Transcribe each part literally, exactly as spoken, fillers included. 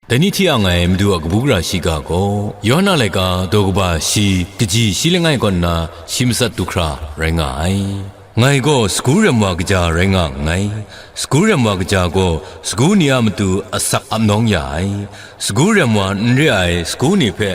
Dai ni hti ang ai Madu a kabu gara shiga gaw, Yawhan a laika daw kaba shi kaji shi langai kaw nna shi matsat du hkra rai nga ai. Ngai gaw sagu rem wa kaja rai nga nngai. Sagu rem wa kaja gaw sagu ni a matu asak ap nawng ya ai. Sagu rem wa n re ai sagu ni hpe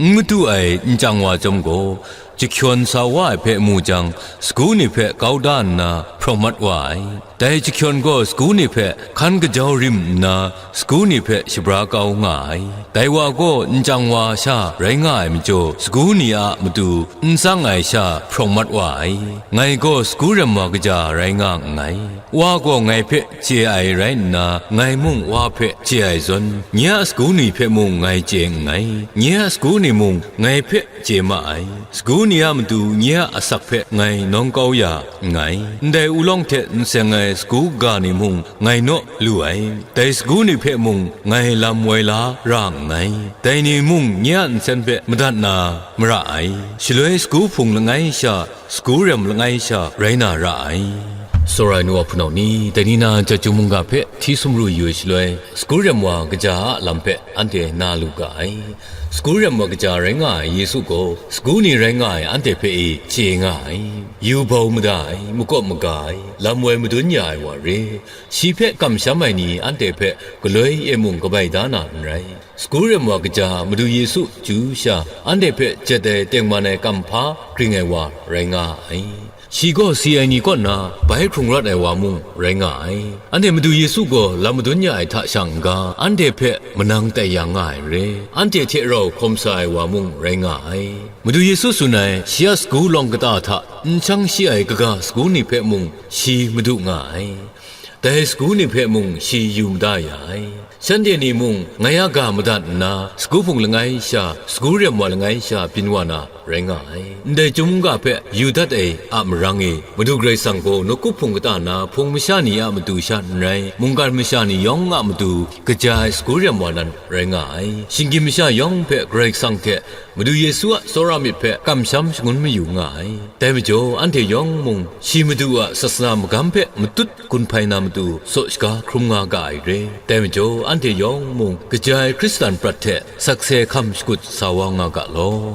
n matu ai n chyang wa chyawm gaw, jahkyawn sa wa ai hpe mu jang, sagu ni hpe kau da nna hprawng mat wa ai. Dai jahkyawn gaw sagu ni hpe hkan kajau rim nna, sagu ni hpe shabra kau nga ai. Dai wa gaw n chyang wa sha rai nga ai majaw, sagu ni a matu n tsang ai sha hprawng mat wa ai. Ngai gaw sagu rem wa kaja rai nga nngai. Wa gaw ngai hpe chye ai rai nna, ngai mung Wa hpe chye ai zawn, nye a sagu ni hpe mung ngai chye nngai. Nye a sagu ni mung ngai hpe chye ma ai. Sagu ni a matu nye a asak hpe ngai nawng kau ya nngai. Ndai ulawng hte n seng ai sagu ga ni mung ngai naw lu ai. Dai sagu ni hpe mung ngai lam woi la ra nngai. Dai ni mung nye a nsen hpe madat na mara ai. Shaloi sagu hpung langai sha, sagu rem langai sha rai na ra ai. Tsawra ai nu wa hpunau ni, dai ni na Chyum mungga hpe hti sumru yu ai shaloi, sagu rem wa kaja a lam hpe anhte na lu ga ai. Sagu rem wa kaja rai nga ai Yesu gaw, sagu ni rai nga ai anhte hpe e chye nga ai. Yu bau mada ai, makawp maga ai, lam woi madun ya ai wa re. Shi hpe kamsham ai ni anhte hpe galoi e mung kabai da na n rai. Sagu rem wa kaja Madu Yesu chyu sha anhte hpe jet ai tengman ai kamhpa gring ai wa rai nga ai. Shi gaw si ai ni kaw na bai hkrung rawt ai wa mung rai nga ai. Anhte Madu Yesu gaw lam madun ya ai hta shang n-ga, anhte hpe manang tai yang nga ai re. Anhte hte rau hkawm sa ai wa mung rai nga ai. Madu Yesu tsun ai, shi a sagu lawng kata hta n shang shi ai kaga sagu ni hpe mung shi madu nga ai. Dai sagu ni hpe mung shi yu mada ya ai. Shanhte ni mung ngai a ga madat nna, sagu hpung langai sha, sagu rem wa langai sha byin wa na rai nga ai. Ndai Chyum mungga hpe yu dat ai a marang e, Madu Karai Kasang gaw nawku hpung kata na hpung masha ni a matu sha n rai, mungkan masha ni yawng a matu kaja ai sagu rem wa nan rai nga ai. Shinggyim masha yawng hpe Karai Kasang hte Madu Yesu a tsawra myit hpe kamsham shangun mayu nga ai. Dai majaw, anhte yawng mung shi Madu a sasana magam hpe matut gun hpai na matu saw shaga hkrum nga ga ai re. Dai majaw, anhte yawng mung kaja ai Hkristan prat hte sakse hkam shakut sa wa nga ga law.